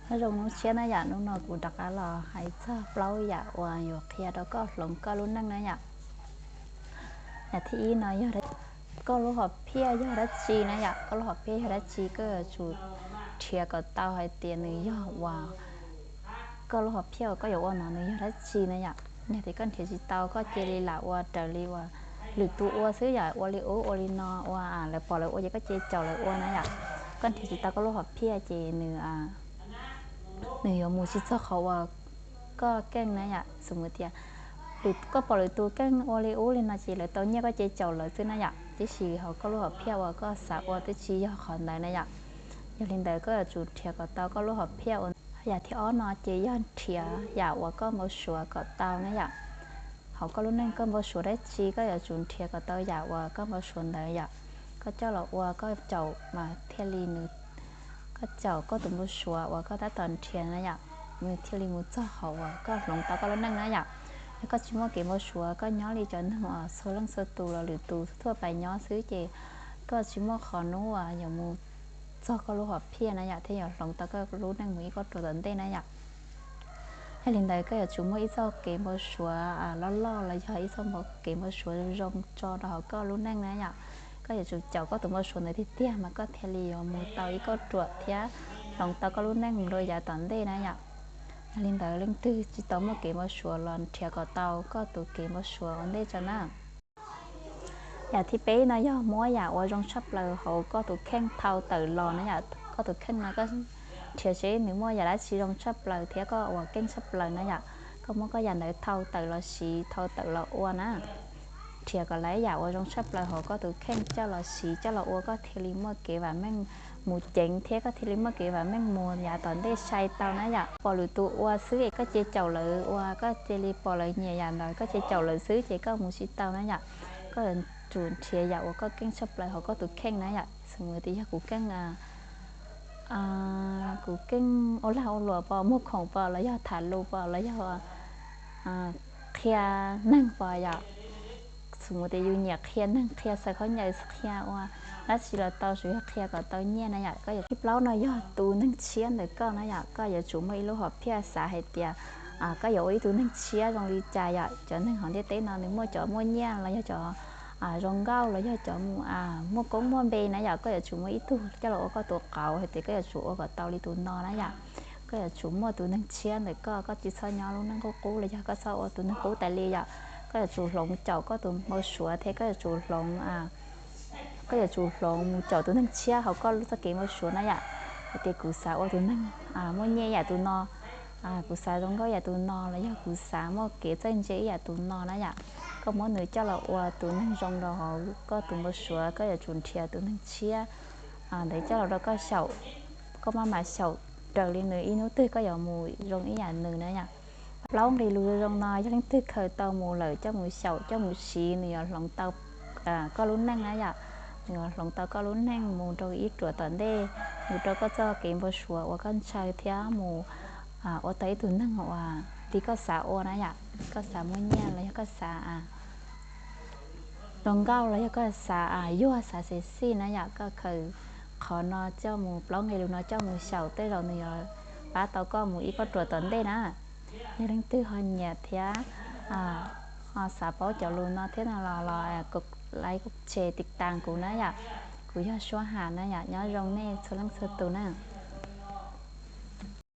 Nyob zoo hnub tshiab na yom, hnub no kuv rov qab los hais txog plaub yam uas yuav qhia rau koj hloov koj lub neej na yom. Yam thib ib no yog koj lub hom phiaj yog dab tsi na yom, koj lub hom phiaj yog dab tsi, koj yuav tsum nrhiav kom tau hais tias nws yog uas koj lub hom phiaj uas koj yuav ua no nws yog dab tsi na yom. Yog tias koj nrhiav tsis tau, koj cia li lam ua raws li uas lwm tus ua xwb yom, ua li ub ua li no, ua lawv pom lawv ua ces koj cia li caum lawv ua na yom. Koj nrhiav tsis tau koj lub hom phiaj ces nws nws yuav mus tsis txog qhov uas koj keej na yom. Xws li tias koj pom lwm tus keej ua li ub li no ces lawv tau nyiaj koj cia li caum lawv xwb na yom, tiam sis hauv koj lub hom phiaj uas koj xav ua twb tsis yog qhov ntawd na yom. Yog li ntawd koj yuav tsum nrhiav kom tau koj lub hom phiaj ua. Yam thib ob no ces yog nrhiav yam uas koj npau suav kom tau na yom. Hauv koj lub neej koj npau suav dab tsi koj yuav tsum nrhiav kom tau yam uas koj npau suav ntawd yom. Koj coj los ua koj caum mas thiaj li nws, koj caum koj tus npau suav uas koj tab tom nrhiav na yom, nws thiaj li mus txog qhov uas koj hloov tau koj lub neej na yom. Yog koj tsis muaj kev npau suav, koj nyob li cov neeg uas txhua leej txhua tus los lwm tus thuaj pais nyob xwb ces koj tsis muaj qhov hnub uas yuav mus txog koj lub hom phiaj na yom, thiab yuav hloov tau koj lub neej mus ib kauj ruam tom ntej na yom. Yog li ntawd koj yuav tsum muaj ib txoj kev npau suav loj loj los yog ib txoj kev npau suav zoo zoo tso rau hauv koj lub neej na yom. Koj yuav tsum caum koj tus npau suav ntawd tiag tiag mas koj thiaj li yuav mus tau ib kauj ruam thiab hloov tau koj lub neej mus rau yav tom ntej na yom. Yog li ntawd leej twg tsis tau muaj kev npau suav los nrhiav kom tau koj tus kev npau suav ua ntej tso na. Yam thib peb no yog muab yam uas zoo tshaj plaws hauv koj tus kheej thau tawm los na yom. Koj tus kheej no koj nrhiav seb nws muaj yam dab tsi zoo tshaj plaws thiab koj uas keej tshaj plaws na yom. Koj muab koj yam ntawd thau tawm los siv, thau tawm los ua na. Nrhiav kom lawv yam uas zoo tshaj plaws hauv koj tus kheej coj los siv coj los ua koj thiaj li muaj kev vam meej mus ceev thiab koj thiaj li muaj kev vam meej mus yav tom ntej sai tau na yom. Pom lwm tus ua xwb es koj cia li caum lawv ua, koj cia li pom lawv nyiam yam ntawd koj cia li caum lawv xwb ces koj mus tsis tau na yom. Koj yuav tsum nrhiav yam uas koj keej tshaj plaws hauv koj tus kheej na yom. Xws li tias yog kuv keej, kuv keej ua lag ua luam pom, muag khoom pom, los yog tham lus pom, los yog qhia neeg pom yom. Xws li tias yus nyiam qhia neeg, qhia xaws khaub ncaws, qhia ua dab tsi los tau, tsuas yog qhia kom tau nyiaj na yom. Koj yuav, thib plaub no yog tus neeg tshiab ntawm koj na yom. Koj yuav tsum muaj ib lub hom phiaj xav hais tias koj yuav ua ib tug neeg tshiab zoo li cas yom. Cov neeg hauv ntiaj teb no nws muaj cov muaj nyiaj los yog cov zoo nkauj los yog cov muaj koob muaj npe na yom. Koj yuav tsum muaj ib tug coj los ua koj tus qauv hais tias koj yuav tsum ua kom tau li tus no na yom. Koj yuav tsum muaj tus neeg tshiab ntawm koj, koj tsis txhob nyob lub neej qub qub los yog koj txhob ua tus neeg qub tas li yom. Koj yuav tsum hloov caum koj tus npau suav thiab koj yuav tsum hloov koj yuav tsum hloov mus caum tus neeg tshiab hauv koj lub txoj kev npau suav na yom. Hais tias kuv xav ua tus neeg muaj nyiaj ib yam tus no, kuv xav zoo nkauj ib yam tus no los yog kuv xav muaj kev txawj ntse ib yam tus no na yom. Koj muab nws coj los ua tus neeg zoo rau hauv koj tus npau suav, koj yuav tsum nrhiav tus neeg tshiab ntawd coj los rau koj xyaum. Koj maj mam xyaum raws li nws, ib hnub twg koj yuav mus zoo ib yam nws na yom. Plaub nqe lus zoo zoo no yog leej twg khaws tau mus lawm coj mus xyaum coj mus siv nws yuav hloov tau koj lub neej na yom. Nws yuav hloov tau koj lub neej mus rau ib ruam tom ntej, mus rau koj txoj kev npau suav uas koj ntshaw thiab mus ua tau ib tug neeg uas li koj xav ua na yom. Koj xav muaj nyiaj los yog koj xav zoo nkauj los yog koj xav yuag xav sexy na yom, koj khaws qhov no coj mus, plaub nqe lus no coj mus xyaum tej zaum nws yuav pab tau koj mus ib kauj ruam tom ntej na. Yog leej twg ho nyiam thiab ho xav paub cov lus no thiab no los los like, share, tiv tas kuv na yom. Kuv yog Suab Ham na yom, nyob zoo nej txhua leej txhua tus na.